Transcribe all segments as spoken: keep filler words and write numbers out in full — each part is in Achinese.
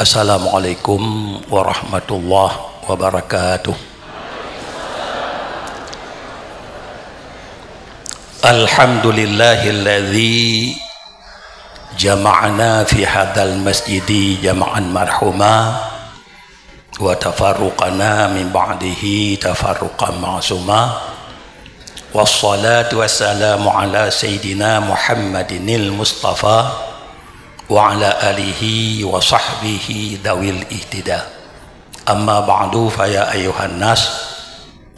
Assalamualaikum warahmatullahi wabarakatuh. Alhamdulillahilladzi jama'ana fi hadzal masjidi jama'an marhuma, wa tafarruqana min ba'dihi tafarruqan ma'suma. Wassalatu wassalamu ala sayyidina Muhammadinil Mustafa wa ala alihi wa sahbihi dawil ihtida. Amma ba'du, fa ya ayyuhan nas,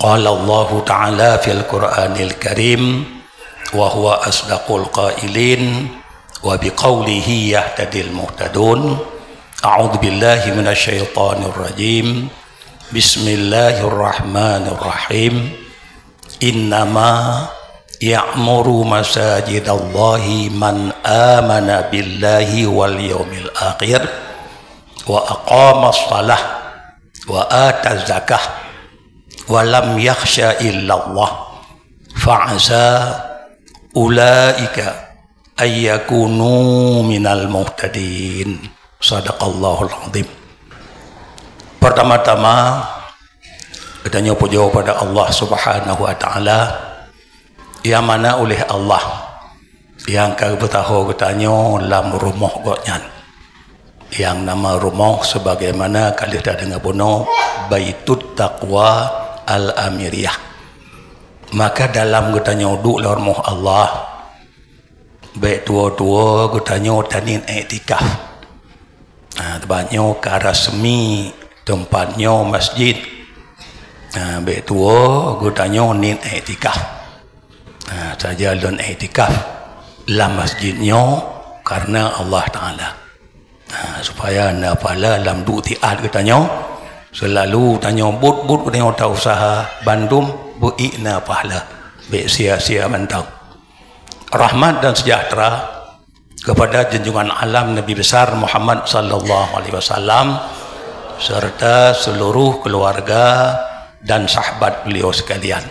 qala Allahu ta'ala fil Qur'anil Karim, wa huwa asdaqul qailin, wa biqaulihi yahtadil muhtadun. A'udzu billahi minasy syaithanir rajim. Bismillahirrahmanirrahim. Innama ya'muru masajidallahi man amana billahi wal yaumil akhir, wa aqamas shalah, wa ataz zakah, wa lam yakhsya illallah, fa asa ulaika ayyakunu minal muhtadin. Sadaqallahul azim. Pertama-tama, geutanyoe pujoe pada Allah Subhanahu wa Ta'ala, nyang mana uléh Allah nyang ka geupeusaho geutanyoe lam rumoh Gobnyan, nyang nama rumoh sebagaimana ka lheueh tadeungoe bunoe, Baitut Taqwa Al-Amiriyah. Maka dalam geutanyoe duek lam rumoh Allah, bék tuwo-tuwo geutanyoe taniet iktikaf. Ha, teumpat nyoe ka rasmi, teumpat nyoe masjid. Ha, bék tuwo geutanyoe niet iktikaf. Ha, saja lôn iktikaf lam masjid nyoe karena Allah Ta'ala. Ha, supaya na pahala lam duek tiat geutanyoe, seulalu tanyoe buet-buet geutanyoe tausaha bandum beu ék na pahala. Bék sia-sia mantong. Rahmat dan sejahtera kepada junjungan alam Nabi besar Muhammad sallallahu alaihi wasallam serta seluruh keluarga dan sahabat beliau sekalian.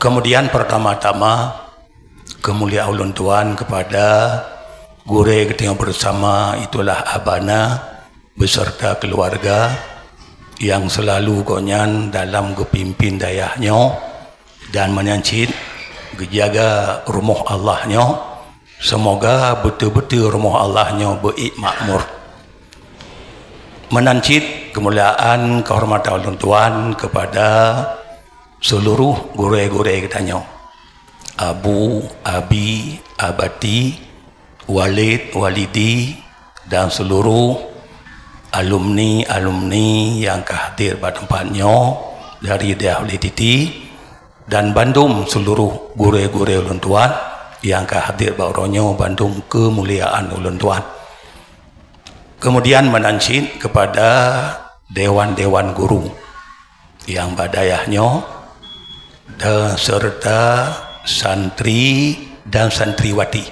Kemudian pertama-tama kemuliaan ulôn tuan kepada gurée geutanyoe bersama, itulah abana beserta keluarga yang selalu gobnyan dalam geupimpin dayah nyoe dan meunan cit geujaga rumoh Allah nyoe. Semoga beutôi-beutôi rumoh Allah nyoe beu ék makmur. Meunan cit kemuliaan kehormatan ulôn tuan kepada seluruh gurée-gurée geutanyoe, abu, abi, abati, walid, walidi, dan seluruh alumni-alumni nyang ka hadir bak teumpat nyoe dari dayah Ulée Titi, dan bandum seluruh gurée-gurée ulôn tuan nyang ka hadir bak uroe nyoe, bandum keumuliaan ulôn tuan. Kemudian meunan cit kepada dewan-dewan guru nyang bak dayah nyoe dan serta santri dan santriwati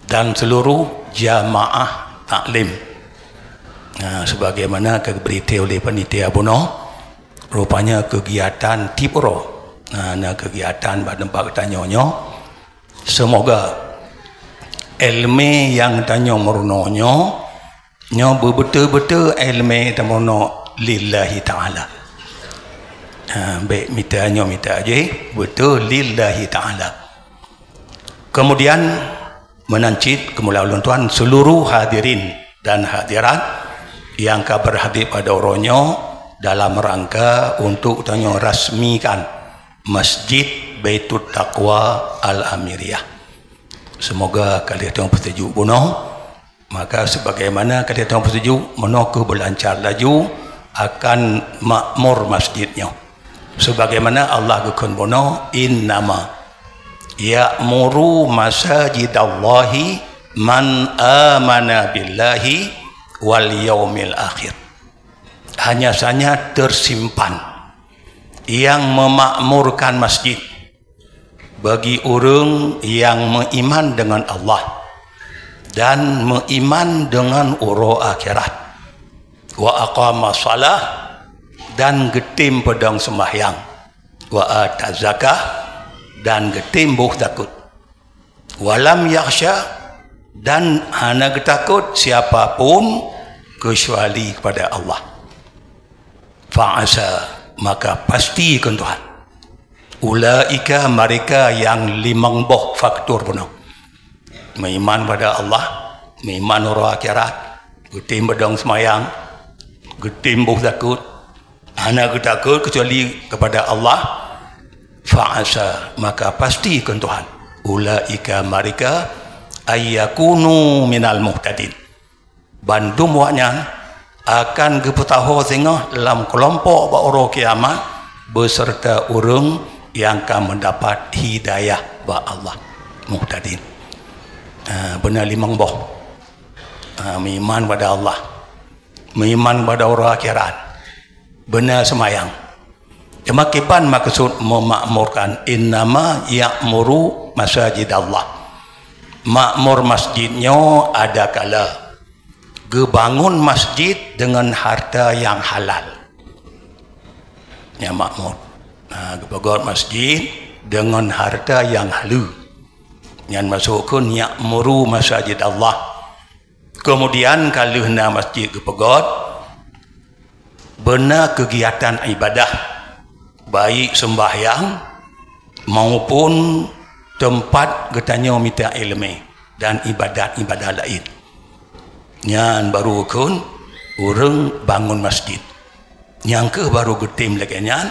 dan seluruh jamaah taklim. Nah, sebagaimana ka geubri tée oleh panitia bunoe, rupanya kegiatan tiep uroe. Nah, na kegiatan bak teumpat geutanyoe nyoe. Semoga ilmu nyang tanyoe meurunoe nyoe, nyoe beubeutôi-beutôi ilmu tameurunoe lillahi ta'ala. Ha, bék mita nyoe mita jih, beutôi lillahi ta'ala. Kemudian, meunan cit keumuliaan ulôn tuan seluruh hadirin dan hadirat nyang ka beurhadir pada uroe nyoe dalam rangka untuk tanyoe rasmikan Masjid Baitut Taqwa Al-Amiriyah. Semoga ka lheueh tanyoe peuseujok bunoe. Maka sebagaimana ka lheueh tanyoe peuseujok, meunoe kheueh beulancar laju akan makmur masjid nyoe. Sebagaimana Allah geukheun bunoe, "Innama ya'muru masajidallahi man amana billahi wal yaumil akhir." Hanya saja tersimpan yang memakmurkan masjid bagi ureuëng nyang meuiman deungon Allah dan meuiman deungon uroe akhirat, wa aqama shalah, dan geutem peudong seumbahyang, wa ata zakah, dan geutem boh takot. Walam yakhsya, dan hana geutakot siapa pun kecuali kepada Allah. Fa'asa, maka pasti kheun Tuhan. Ulaika, mereka yang limong boh faktor bunoe. Meuiman pada Allah, meuiman uroe akhirat, geutem beudong seumayang, geutem boh takot, hana geutakot kecuali kepada Allah. Fa'asa, maka pasti kheun Tuhan. Ulaika, mereka, ayyakunu minal muhtadin. Bandum awaknyan akan geupeutaho singoh lam keulompok bak uroe kiamat, beserta ureuëng nyang ka meudapat hidayah bak Allah. Muhtadin. Ha, beuna limong boh. Ha, meuiman pada Allah. Meuiman pada uroe akhirat. Beuna seumayang. Teuma kiban maksud memakmurkan, innama ya'muru masajidallah. Makmur masjid nyoe adakala geubangun masjid deungon harta nyang halal. Nyan makmur. Ha, geupeugöt masjid deungon harta nyang haleue. Nyan masuk kheun ya'muru masajidallah. Keumudian ka lheueh na masjid geupeugöt, beuna keugiatan ibadah, baik seumbahyang maupun teumpat geutanyoe mita iéleumé dan ibadat-ibadat laén. Nyan baru kheun ureuëng bangun masjid. Nyang kheueh baru geutem lagée nyan,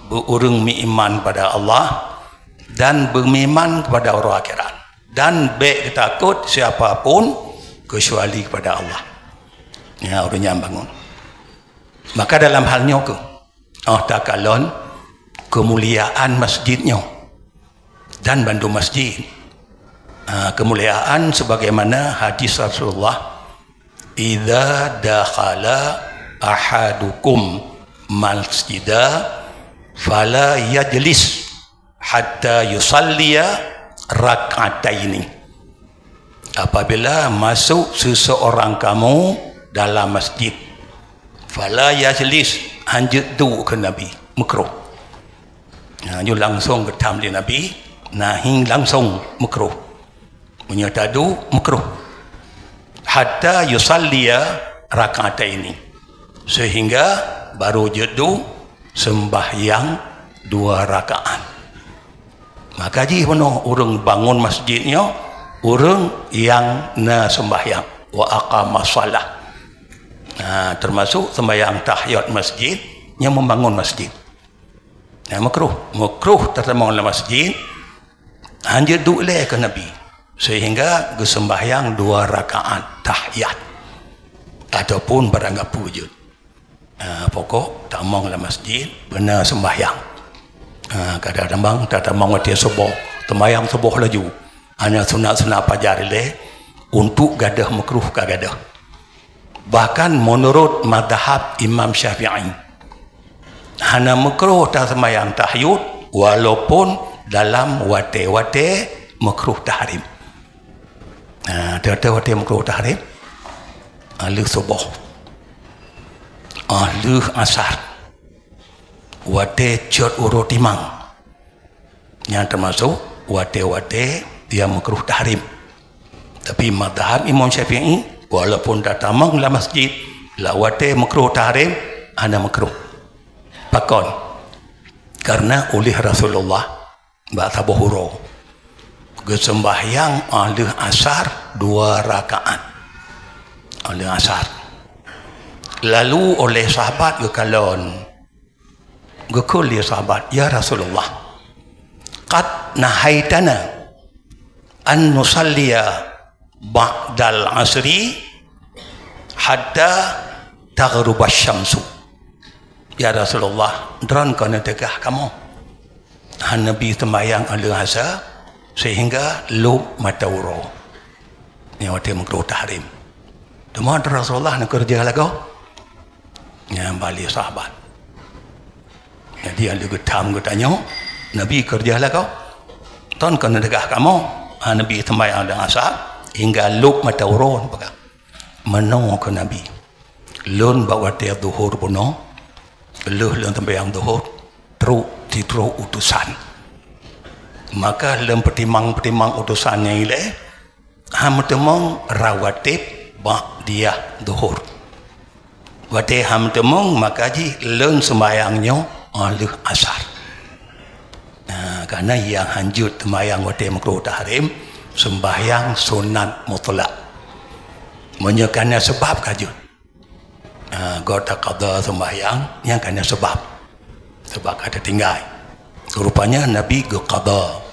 beu ureuëng meuiman kepada Allah dan beumeuiman kepada uroe akhirat. Dan bék geutakot siapa pun kecuali kepada Allah. Ya, ureuëng nyan bangun. Maka dalam hal nyoe kheueh, oh takalon keumuliaan masjid nyoe dan bandum masjid. Ha, keumuliaan sebagaimana hadis Rasulullah, "Idza dakhala ahadukum masjida fala yajlis hatta yusalliya rak'ataini." Apabila masuk seseorang kamu dalam masjid, fala yajlis, hanjeuet duek kheun Nabi, meukruh. Ha, nyoe langsong geutam lé Nabi, nahi langsong meukruh. Meunyoe taduek, meukruh. Hatta yusalliya rak'ataini. Sehingga baru jeuet duek seumbahyang dua rakaat. Maka jih bunoe ureuëng bangun masjid nyoe, ureuëng nyang na seumbahyang, wa aqama shalah. Nah, termasuk seumbahyang tahiyat masjid nyang membangun masjid. Nah, meukruh, meukruh tatamong lam masjid, hanjeuet duek lé kheun Nabi, sehingga geuseumbahyang dua rakaat tahiyat ataupun barang gapeue jeuet. Ha, pokok tamong lam masjid, beuna seumbahyang. Ha, kadang-kadang tatamong watée suboh, seumbahyang suboh laju. Hana sunat-sunat pajar ilée untuk gadôh meukruh ka gadôh. Bahkan menurut mazhab Imam Syafi'i, hana meukruh taseumbahyang tahiyat walaupun dalam watée-watée meukruh tahrim. Nah, teuh-teuh watée meukruh tahrim, ah lheueh suboh, ah lheueh asar, watée cot uroe timang. Nyan teumasok watée-watée nyang meukruh tahrim. Tapi mazhab Imam Syafi'i, walaupun tatamong lam masjid, lam watée meukruh tahrim, hana meukruh. Pakon? Karena uléh Rasulullah bak saboh uroe geuseumbahyang óh lheueh asar dua rakaat. Óh lheueh asar. Lalu oleh sahabat geukalon, geukheun lé sahabat, "Ya Rasulullah, qad nahaitana an nusalliya ba'dal asri hatta taghruba syamsu." "Ya Rasulullah, droen kon neuteugah kamoe hana bi seumayang óh lheueh asar sehingga lôb mata uroe." Nyan watée meukruh tahrim. Teuma Rasulullah neukeureuja lagoe? Nyan bak lé sahabat. Jadi, óh lheueh geutam geutanyoe, "Nabi keureuja lagoe? Droen kon neuteugah kamoe hana bi seumayang óh lheueh asar hingga lôb mata uroe?" Neupeugah, "Meunoe," kheun Nabi. "Lôn bak watée zuhur bunoe, lheueh lôn seumayang zuhur, trok sidroe utosan. Maka lôn peutimang-peutimang utosan nyang ilée, han meuteumong rawatib ba'diyah zuhur. Watée han meuteumong, maka jih lôn seumbahyang nyoe óh lheueh asar. Nah, karena nyang hanjeuet seumbahyang watée meukruh tahrim, seumbahyang sunat mutlak. Meunyoe kana seubab ka jeuet. Ha, goe taqadha seumbahyang nyang kana seubab. Seubab ka teutinggai. Rupanya Nabi geuqadha.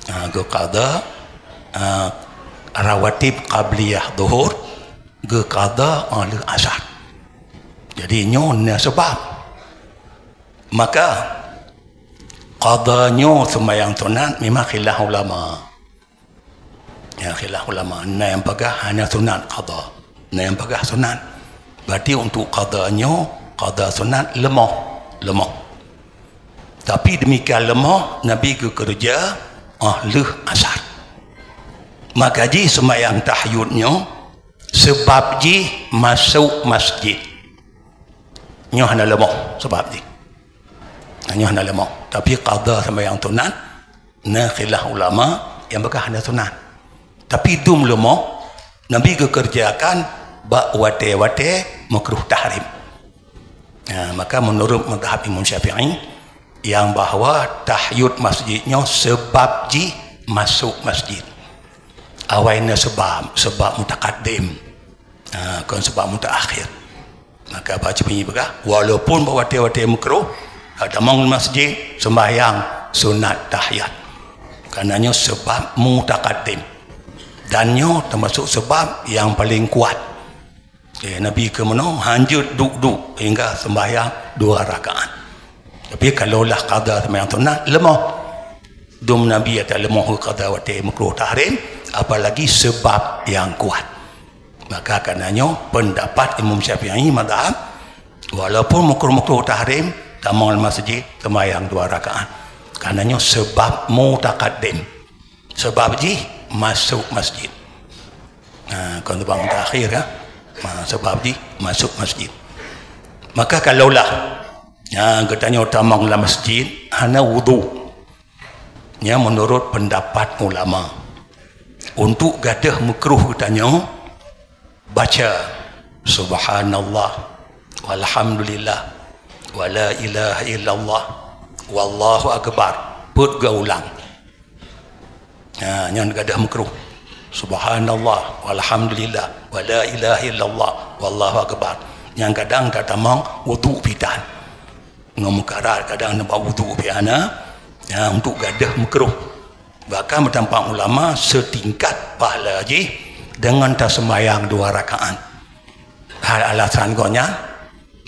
Ha, geuqadha, ha, rawatib qabliyah zuhur, geuqadha óh lheueh asar. Jadi, nyoe na seubab. Maka, qadha nyoe seumbahyang sunat memang khilaf ulama. Ya, khilaf ulama. Na nyang peugah hana sunat qadha. Na nyang peugah sunat. Berarti untuk qadha nyoe, qadha sunat leumoh. Leumoh. Tapi demikian leumoh, Nabi geukeureuja óh lheueh asar. Maka jih seumbahyang tahajud nyoe, seubab jih masôk masjid. Nyoe hana leumoh seubab jih. Nyoe hana leumoh. Tapi qadha seumbahyang sunat, na khilaf ulama nyang peugah hana sunat. Tapi dum leumoh, Nabi geukeureujakan bak watée-watée meukruh tahrim. Nah, maka meunurot mazhab Imam Syafi'i, nyang bahwa tahajud masjid nyoe seubab jih masôk masjid. Awai na seubab, seubab mutaqaddim. Ha, kon seubab mutaakhir. Maka bak Syafi'i peugah, walaupun bak watée-watée meukruh, ka tamong masjid, seumbahyang sunat tahiyat. Karena nyoe seubab mutaqaddim. Dan nyoe teumasok seubab nyang paleng kuat. Eh, Nabi keu meunoe hanjeuet duek-duek hingga seumbahyang dua rakaat. Tapi kalau lah qadha seumbahyang sunat, leumoh. Dum Nabi ata leumoh qadha watée meukruh tahrim, apalagi seubab nyang kuat. Maka karena nyoe pendapat Imam Syafi'i mazhab, walaupun meukruh-meukruh tahrim, tamong lam masjid, seumbahyang dua rakaat. Karena nyoe seubab mutaqaddim. Seubab jih masôk masjid. Ha, kon seubab mutaakhir, ya. Ha, seubab jih masôk masjid. Maka kalaulah, ya, geutanyoe tamong lam masjid hana wudu. Nyan meunurot pendapat ulama. Untuk gadôh meukruh geutanyoe baca subhanallah walhamdulillah wala ilaha illallah wallahu akbar peuet go ulang. Ha, nyan gadôh meukruh. Subhanallah walhamdulillah wala ilaha illallah wallahu akbar. Nyang kadang tatamong wudu pih tan. Ngon mukarat kadang neuba wudu pih hana, ya, untuk gadôh meukruh. Bahkan meutampak ulama seutingkat pahala jih deungon taseumbahyang dua rakaat. Hal alasan gobnyan,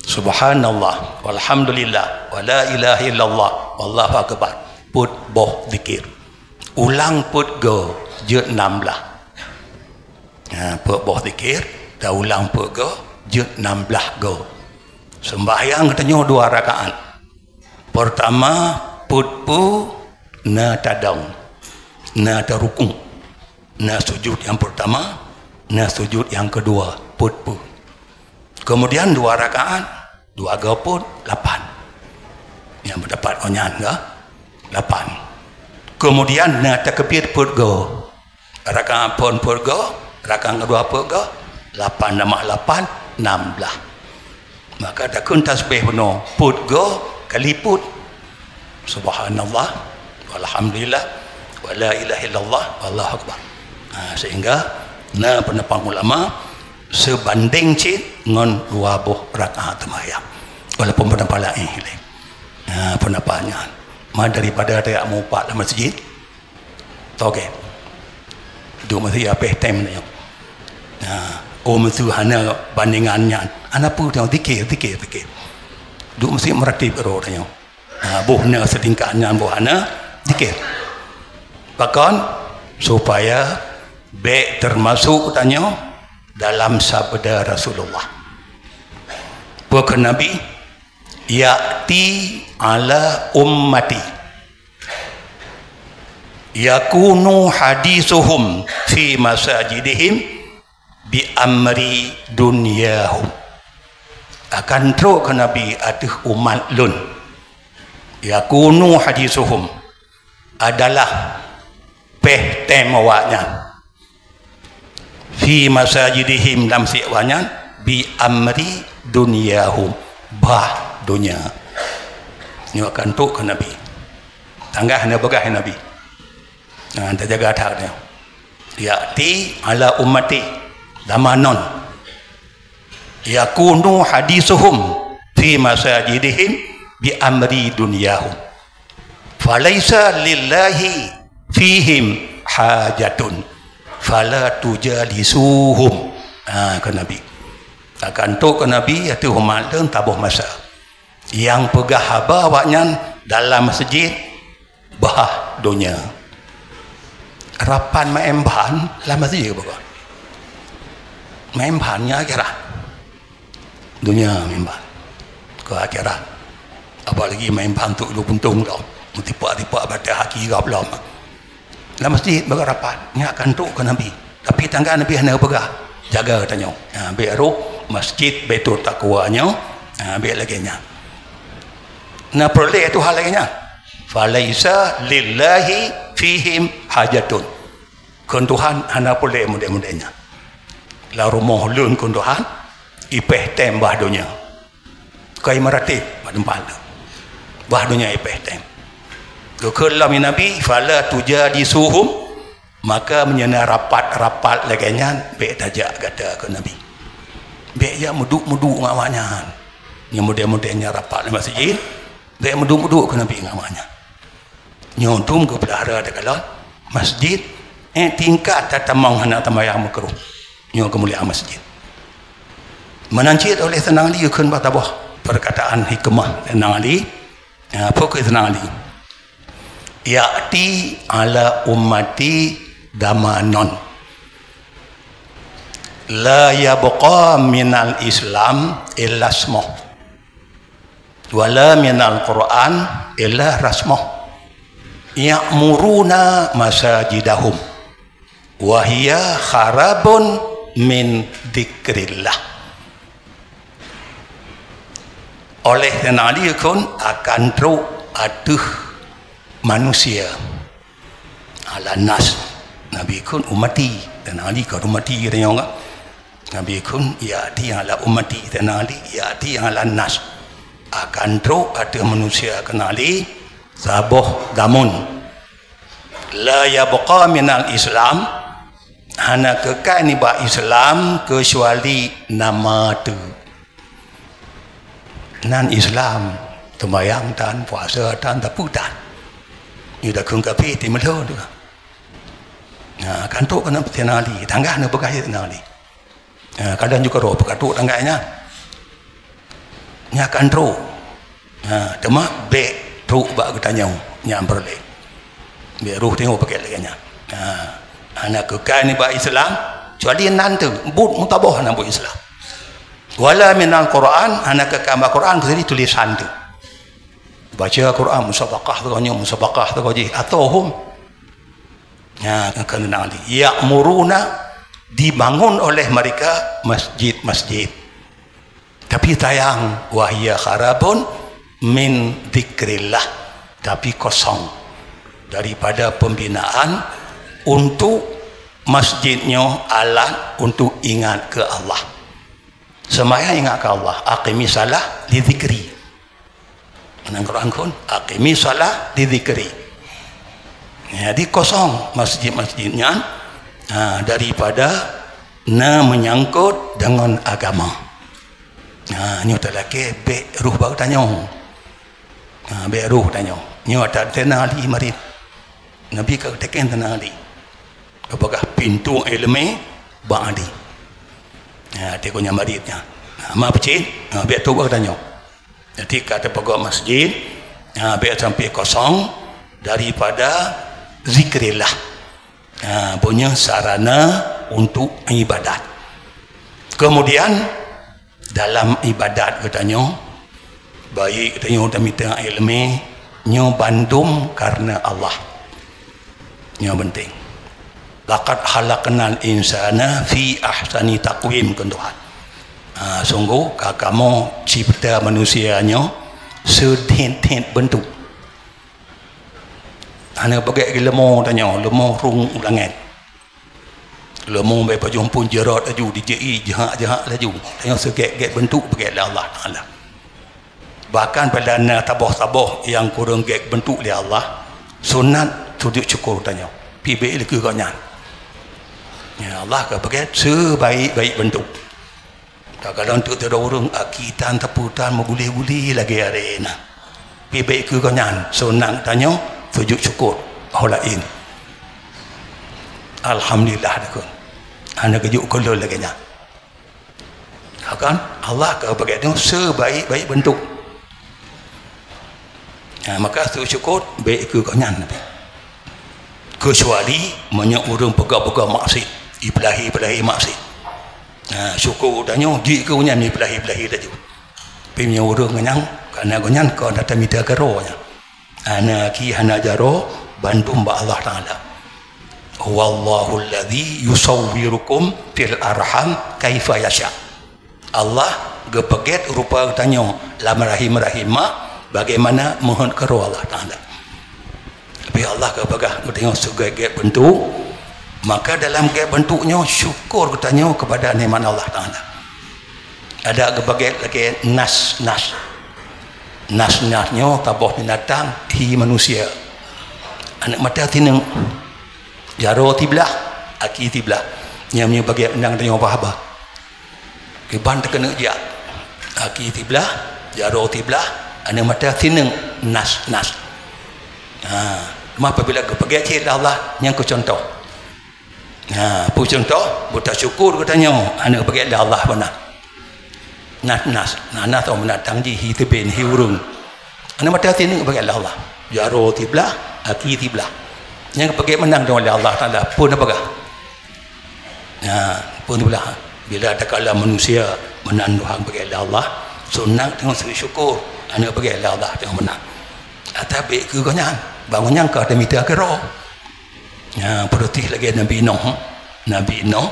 subhanallah, walhamdulillah, wala ilaha illallah, wallahu akbar. Peuet boh zikir. Ulang peuet go, jeuet nam blaih. Ha, peuet boh zikir, taulang peuet go, jeuet nam blaih go. Seumbahyang geutanyoe dua rakaat. Peurtama, peuet peue na tadong, na tarukuk, na sujud nyang peurtama, na sujud nyang keudua, peuet peue. Keumudian dua rakaat, dua go peuet, lapan. Nyang pendapat gobnyan ka, lapan. Keumudian na takbir peuet go. Rakaat phon peuet go, rakaat keudua peuet go, lapan tamah lapan, nam blaih. Maka takheun tasbih bunoe, peuet go kali peuet. Subhanallah, walhamdulillah, wala ilaha illallah, wallahu akbar. Ha, sehingga na pendapat ulama seubandéng cit ngon dua boh rakaat seumayang. Walaupun pendapat laén lé. Ha, pendapat nyan. Ma daripada tajak meuupat lam masjid, Toke. Duek meuseujid habéh tem nyoe. Nah, oh meuseujid hana bandingan nyan. Hana peue tanyoe zikir, zikir, zikir. Duek meuseujid meuratib rot tanyoe. Nah, boh na seutingkat nyan boh hana zikir. Pakon? Supaya bék teumasok tanyoe dalam sabda Rasulullah. Peue kheun Nabi, "Ya'ti ala ummati." Yakunu hadisuhum fi masajidihim bi amri dunyahum. Akan trok keu Nabi ateueh umat lôn. Yakunu hadisuhum. adalah péh tém awaknyan fi masajidihim, lam meuseujid awaknyan, bi amri dunyahum, bah donya. Nyoe akan trok keu Nabi. Tanggah neupeugah Nabi. Nah, tajaga that nyoe. Ya'ti ala ummati zamanon yakunu hadisuhum fi masajidihim bi amri dunyahum. Falaisa lillahi fihim hajatun. Fala tujalisuhum. Ha, keu Nabi. Akan trok keu Nabi, ateueh umat lôn taboh masa. Nyang peugah haba awaknyan dalam meuseujid, bah donya. Rapat maén ban lam meuseujid bukan? Maén ban nyan akhirat. Donya maén ban. Keu akhirat. Apalagi maén ban tu lu puntong tau. Meusipak-sipak bateh haki gop lom. Lam meuseujid bak rapat, nyan akan trok keu Nabi. Tapi tangga Nabi hana peugah, jaga tanyoe. Ha, bèk rôh meuseujid Baitul Taqwa nyoe, ha, bèk lagèe nyan. Na peureulèe Tuhan lagèe nyan. Falaisa lillahi fihim hajatun. Kheun Tuhan hana peureulèe model-model nyan. Lam rumoh lôn kheun Tuhan, ipéh tém bah donya. Kai meuratéb bak teumpat lôn. Bah donya ipéh tém. Geukheun lom Nabi, "Fala tujalisuhum," maka meunyoe na rapat-rapat lagèe nyan, bèk tajak gata keu Nabi. Bèk jak meuduek-meuduek ngon awaknyan. Nyang model-model nyan rapat lam meuseujid, bèk meuduek-meuduek keu Nabi ngon awaknyan. Nyoe dum geupeulara teukalon meuseujid, eh, tingkat tatamong hana teumayang meukeureuh. Nyoe keumuliaan meuseujid. Meunan cit oleh Saidina Ali kheun bak taboh peurkataan hikmah Saidina Ali. Ya, peue kheun Saidina Ali? "Ya'ti ala ummati zamanon la yabqa minal Islam illa ismuh." Wala minal Qur'an illa rasmuh. Ya'muruna masajidahum wa hiya kharabun min dzikrillah. Oleh Saidina Ali kheun akan trok ateueh manusia. Ala nas. Nabi kheun ummati. Saidina Ali kheun ummati geutanyoe kan. Nabi kheun ya'ti ala ummati. Saidina Ali ya'ti ala nas. Akan trok ateueh manusia kheun Saidina Ali saboh damun. La yabqa minal Islam, hana keukai nibak Islam keucuali nama teuk. Nan Islam, teumayang tan, puasa tan, tapeue tan. Nyoe takheun kafé, timeulhô tu. Nah, kantok keunan Saidina Ali, tanggah neupeugah Saidina Ali. Nah, kadang juga roh peukatuk tanggah nyan. Nyan kan trok. Nah, teuma bèk trok bak geutanyoe nyang peureulèe. Bèk roh tanyoe pakai lagèe nyan. Nah, hana keukai nibak Islam, kecuali nan teuk, buet meutuboh hana buet Islam. Wala minal Qur'an, hana keukai bak Qur'an, kecuali tulisan teuk. Baca Qur'an, musabaqah teuka nyoe, musabaqah teuka jih, atau hum. Nya, keunan Ali. Ya'muruna, dibangun oleh mereka masjid-masjid. Tapi sayang, wahia kharabun min dzikrillah. Tapi kosong daripada pembinaan untuk masjid nyoe alat untuk ingat ke Allah. Sembahyang ingat ke Allah. Aqimis salah li dzikri. Nang Quran kheun, "Aqimis salah li dzikri." Jadi kosong masjid-masjid nyan, ha, daripada na menyangkut dengan agama. Ha, nyoe talakèe bèk roh bak tanyoe. Ha, bèk roh tanyoe. Nyoe ata tena Ali marit. Nabi ka teken tena Ali. Apakah pintu ileumèe bak Ali? Ha, teuka nyan marit nyan. Ha, ma peucit? Ha, bèk trok bak tanyoe. Jadi ka teupeugöt masjid, ha, bèk sampai kosong daripada zikrillah. Ha, bunoe sarana untuk ibadat. Kemudian dalam ibadat geutanyoe, baik geutanyoe tamita ileumèe, nyoe bandum karena Allah. Nyoe penting. "Laqad khalaqnal insana fi ahsani taqwim," kheun Tuhan. Ha, sungguh ka kamoe cipta manusia nyoe seudhét-dhét bentuk. Hana beugét lé leumo tanyoe, leumo rhung u langét. Leumo bèk pajoh phon jeuet laju, dijeuet jihak-jihak laju. Tanyoe seugét-gét beuntuk beugét lé Allah Taala. Bahkan pada na saboh-saboh nyang kureueng gét beuntuk lé Allah, sunat sujud syukur tanyoe. Pih bèk lé keu gobnyan. Ya, Allah ka beugét sebaik-baik beuntuk. Takalon teuk sidroe ureueng aki tan, teupeu tan, meuguléh-guléh lagèe aré na. Pih bèk keu gobnyan, sunat tanyoe sujud syukur. Ho laén. Alhamdulillah dikon. Hana geujok keu lôn lagèe nyan. Kan? Allah ka beugét tanyoe sebaik-baik beuntuk. Ha, maka sujud syukur bèk keu gobnyan. Keucuali meunyoe ureueng peugah-peugah maksiet, ipeulahi-peulahi maksiet. Ha, syukur tanyoe jeuet keu nyan ipeulahi-peulahi laju. Tapi meunyoe ureueng nyan, karena gobnyan kon ata mita keudroe nyan. Hana aki, hana jaroe, bandum bak Allah Taala. "Huwallahul ladzi yusawwirukum fil arham kaifa yasha." Allah geupeugét rupa geutanyoe lam rahim-rahim mak bagaimana meuheuet keudroe Allah Taala. Tapi Allah geupeugah geutanyoe seugét-gét beuntuk, maka dalam gét beuntuk nyoe syukur geutanyoe keupada nikmat Allah Taala. Adak geupeugét lagèe nas-nas. Nas-nas nyoe saboh binatang, hi manusia. Aneuk mata sineuk. Jaroe siblah, aki siblah. Nyan meunyoe bagi undang tanyoe bah-bah. Kiban teukeuneuk jak. Aki siblah, jaroe siblah, aneuk mata sineuk, nas-nas. Ha, cuma apabila geupeugét cit lé Allah, nyan keu cuntoh. Ha, peue cuntoh, beutasyukur geutanyoe, aneuk peugét lé Allah beuna. Nas-nas, na-, nas binatang jih, hi teuben, hi ureueng. Aneuk mata sineuk peugét lé Allah. Jaroe siblah, aki siblah. Nyang peugét meunan lé Allah Taala, peue na peugah? Ha, peue na peugah? Bila takalon manusia meunan Tuhan peugét lé Allah, sunat tanyoe sujud syukur, aneuk peugét lé Allah tanyoe meunan. Ata bèk keu gobnyan, bangon nyang ka tamita keudroe. Nya, peureutih lagèe Nabi Nuh. Nabi Nuh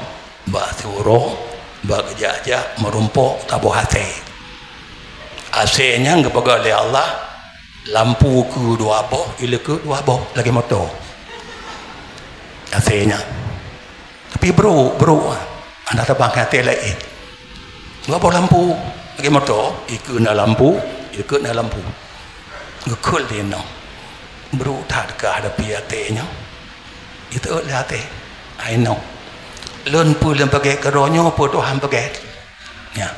bak siuroe, bak geujak-jak, meurumpok saboh asèe. Asèe nyan geupeugah lé Allah, lampu keu dua boh, ileukeue dua boh, lagèe moto. Asèe nyan. Tapi brôk, brôk. Hana tabang keu asèe laén. Dua boh lampu, lagèe moto, ikeue na lampu, ikeue na lampu. Geukheun lé Nuh. Brôk that ka hadapi asèe nyoe. Jiteuôt lé asèe. Hai Nuh. Lôn peue lôn peugét keudroe nyoe, peue Tuhan peugét. Nya.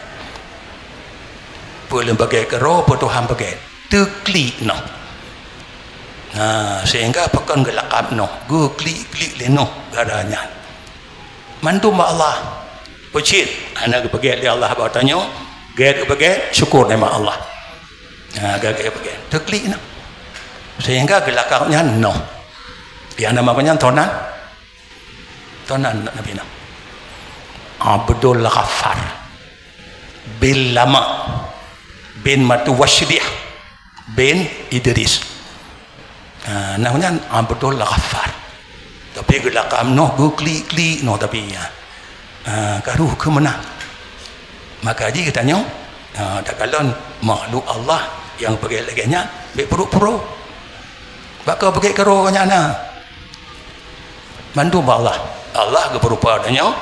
Peue lôn peugét keudroe, peue Tuhan peugét. Teuklik Nuh. Nah, sehingga pakon geulakab Nuh. Geuklik-klik lé Nuh gara nyan. Mandum bak Allah. Peue cit, hana geupeugét lé Allah bak tanyoe, gét geupeugét, syukur nikmat Allah. Ha, gét geupeugét. Teuklik Nuh. Sehingga geulakab nyan Nuh. Nyang nama gobnyan tonan. Tonan Nabi Nuh. Abdul Ghaffar bin Lama bin Matuwasydih bin Idris. Ha, nah nyan Abdul Ghaffar. Tapi geulakab Nuh, geuklik-klik Nuh tapi, ha. Ha, ka rôh keu meunan. Maka jih geutanyoe, ha, takalon makhluk Allah nyang peugét lagèe nyan, bèk peuruek-peuruek. Bak ka peugét keudroe nyan na. Mandum bak Allah. Allah geupeurupa tanyoe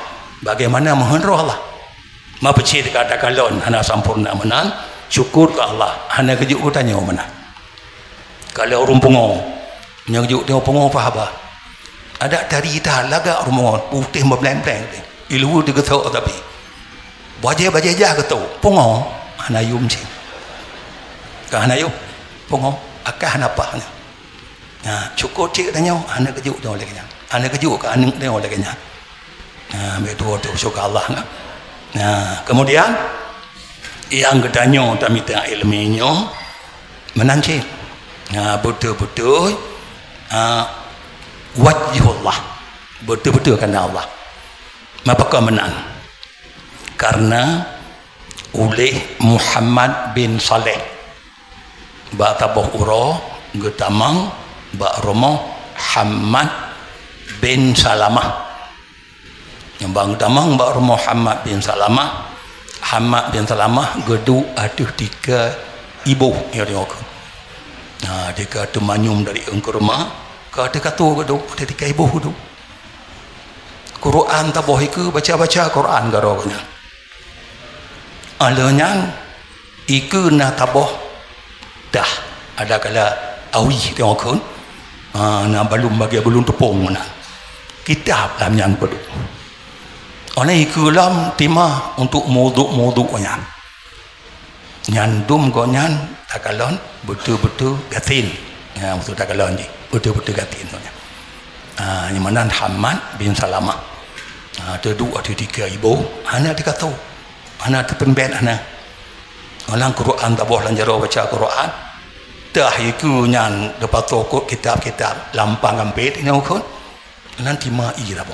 bagaimana meuheuet roh Allah. Ma peucit ka takalon hana sampoereuna meunan, syukur keu Allah, hana geujok keu tanyoe meunan. Ka lheueh ureueng pungo, nyang geujok tanyoe pungo pah haba. Adak tari that lagak ureueng pungo, putéh meubleng-bleng, iluwa teugeusok tapi. Bajèe-bajèe jah geutok, pungo, hana yum cit. Ka hana yum, pungo, akai hana pah nyan. Nah, syukur cit tanyoe, hana geujok tanyoe lagèe nyan. Hana geujok keu aneuk tanyoe lagèe nyan. Nah, beutôi tu syukur Allah, nah. Nah, kemudian, nyang geutanyoe tamita ileumèe nyoe meunan cit. Nah, beutôi-beutôi, ah, wajhullah. Beutôi-beutôi kareuna Allah. Meupeue meunan? Karena uléh Muhammad bin Saleh bak saboh uroe geutamong bak rumoh Hammad bin Salamah. Nyang ban geutamong bak rumoh Hammad bin Salamah, Hammad bin Salamah geuduek ateueh tika iboh, ya, tengok. Nah, tika teumanyum dari eungkeue rumoh, Ka teuka tu geuduek, ka teuka iboh geuduek. Quran taboh ikeue, baca-baca Quran garoe nyan. Aleuh nyan, ikeue na taboh dah, ada kala awi teungoh kheun. Ha, na balum bagi balum teupông meunan. Kitab lam nyan padum. Óh lheueh ikeue lom timah untuk muduk-muduk nyan. Nyan dum gobnyan takalon beutôi-beutôi gasien. Ya, beutôi takalon jih. Beutôi-beutôi gasien gobnyan. Ha, nyang meunan Hamad bin Salamah. Ha, teuduek ateueh tika iboh, hana teuka tu. Hana teupeumbet, hana. Óh lheueh Quran taboh lam jaroe baca Quran. Tah ikeue nyan leupah tokot kitab-kitab lampang gampet inong khon. Nan timah ie taboh.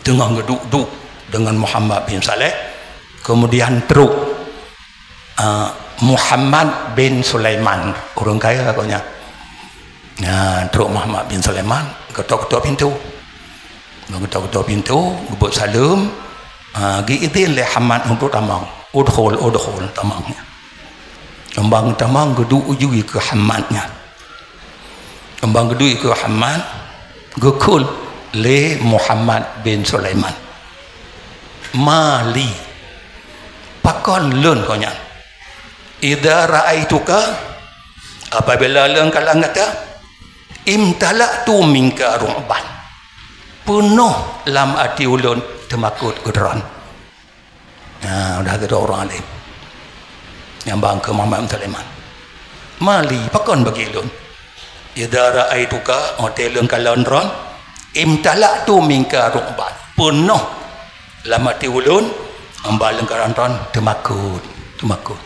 Teungoh geuduek-duek deungon Muhammad bin Saleh, kemudian trok, ah, Muhammad bin Sulaiman, ureuëng kaya gobnyan. Nah, trok Muhammad bin Sulaiman, geutok-geutok pintoe. Geutok-geutok pintoe, geubeuet saleuem, ah, geuidhin lé Hamad untuk tamong. "Udkhul, udkhul," tamong. Nyang ban tamong geuduek uju keu Hamad nyan. Nyang ban geuduek keu Hamad, geukheun lé Muhammad bin Sulaiman. "Ma li, pakon lôn keu nyan? Idza ra'aituka, apabila lôn kalon gata, imtala'tu minka ru'ban." Peunoh lam até ulôn teumakot keu droe. Nah, udah ada orang alim. Nyang ban keu Muhammad bin Sulaiman. "Ma li, pakon bagi lôn? Idza ra'aituka, watée lôn kalon droe, imtala'tu minka ru'ban." Peunoh lam até ulôn, amba lôn kalon droe teumakot, teumakot.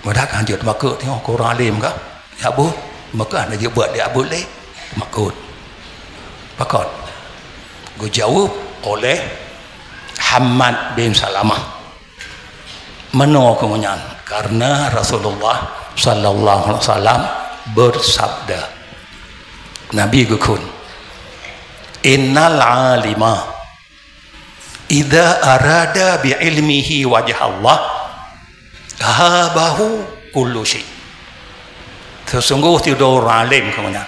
Padahai kan jeuet teumakot, tengok keu ureuëng alim kah? Yak buet, maka hana jeuet buet, yak buet lé, makot. Pakon? Geujaweueb oleh Hamad bin Salamah. Meunoe keu nyan, karena Rasulullah sallallahu alaihi wasallam bersabda, Nabi geukheun, "Innal alima idza arada bi ilmihi wajhallah, habahu kullu syai." Sesungguh sidroe ureuëng alim keu nyan,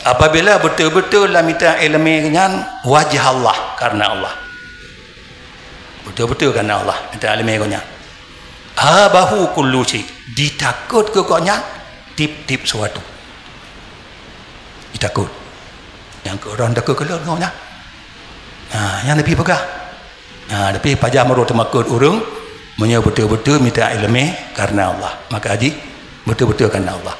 apabila beutôi-beutôi lam mita iéleumé nyan wajhallah, karena Allah, beutôi-beutôi karena Allah mita iéleumé nyan, habahu kullu syai, jitakot keu gobnyan tiep-tiep suatu. Jitakot. Nyang keu droe takot keu lôn ngon nyan. Ha, nyang Nabi peugah. Ha, tapi pajan meurok teumakot ureuëng, meunyoe beutôi-beutôi mita iéleumé karena Allah. Maka jih beutôi-beutôi karena Allah.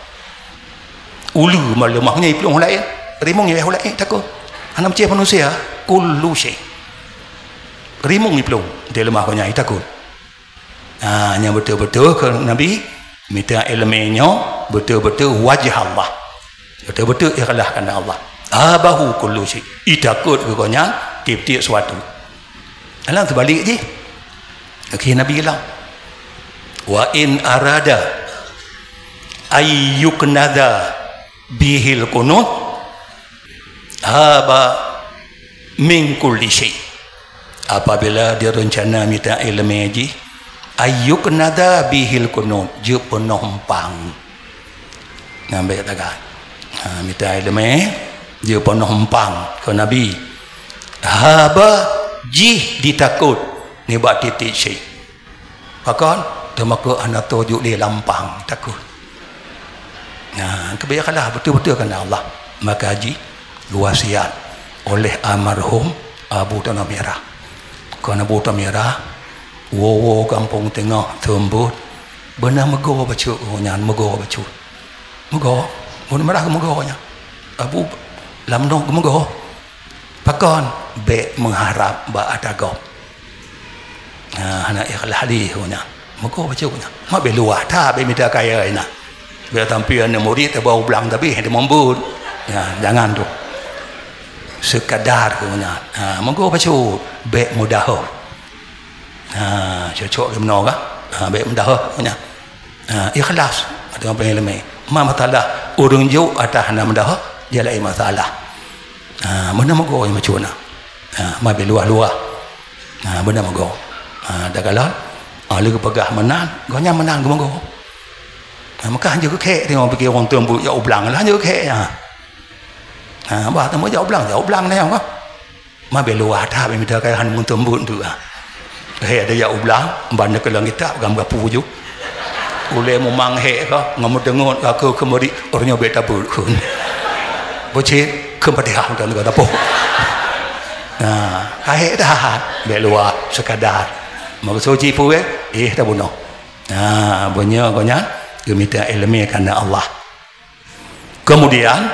Uleue meuleumah nyan iplueng laén, rimong nyang laén takot. Hana meucéh manusia, kullu syai. Rimong iplueng, dia leumah nyan takot. Ha, nyang beutôi-beutôi keu Nabi, mita iéleumé nyoe beutôi-beutôi wajah Allah. Beutôi-beutôi ikhlas karena Allah. Habahu kullu syai. Jitakot keu gobnyan tiep-tiep suatu. Alang teubalik jih. Akhé Nabi lam. Wa in arada ayyuknada bihil qunut haba min kulli syai. Apabila dia rencana mita iéleumé jih, ayyuknada bihil qunut, jeuet peunoh eumpang. Nyan bék tagai. Ha, mita iéleumé, jeuet peunoh eumpang keu Nabi. Haba jih jitakot nibak tiep-tiep syai. Pakon? Teumakot hana toh jok lé lampang, takot. Nah, keubiyakalah beutôi-beutôi karena Allah. Maka jih geuwasiat oleh almarhum Abu Tanoh Mirah. Kon Abu Tanoh Mirah, woe-woe gampông teungoh seumbot, beuna meugoe bacut nyan, meugoe bacut. Meugoe, Abu Tanoh Mirah geumeugoe nyan. Abu lam noe geumeugoe. Pakon? Bék meuharab bak ata gob. Ha, hana ikhlas lé nyan. Meugoe bacut nyan. Mak bék luwah that, bék mita kaya inan. Bék tampil aneuk murit tabau blang tabeh di mumbut. Ya, jangan tu. Sekadar keu nyan. Ha, meugoe bacut, bék meudahoe. Ha, cocok lé meunoe kah? Ha, bék meudahoe nyan. Ha, ikhlas ateueh peue nyang leumé. Ma masalah ureuëng jok atawa hana meudahoe, jih laén masalah. Ha, meunan meugoe nyang bacut na. Ha, ma bék luwah-luwah. Ha, meunan meugoe. Ha, takalon, ha, lé geupeugah meunan, gobnyan meunan geumeugoe. Ha, maka hanjeuet keu khek teuh, pike ureueng teumbot jak u blang lah, hanjeuet keu khek nyan. Ha, bah teumbot jak u blang, jak u blang nyan, bah. Ma beh luwah that mita kaya han meuteumbuet tu, ah. Hek ada jak u blang, ban neukalon kitab, gam gapu ju. Ulée mumang hek ka, ngon meudeungot ka keu keumeurik, ureueng nyoe bek tabeuet kheun. Beucit, keu Fatihah, udah ka tapoh. Nah, ka hek dah, bek luwah, sekadar. Maksud jipeue, eh, tabunoe. Nah, beunyoe gobnyan, geumita iéleumé kareuna Allah. Kemudian,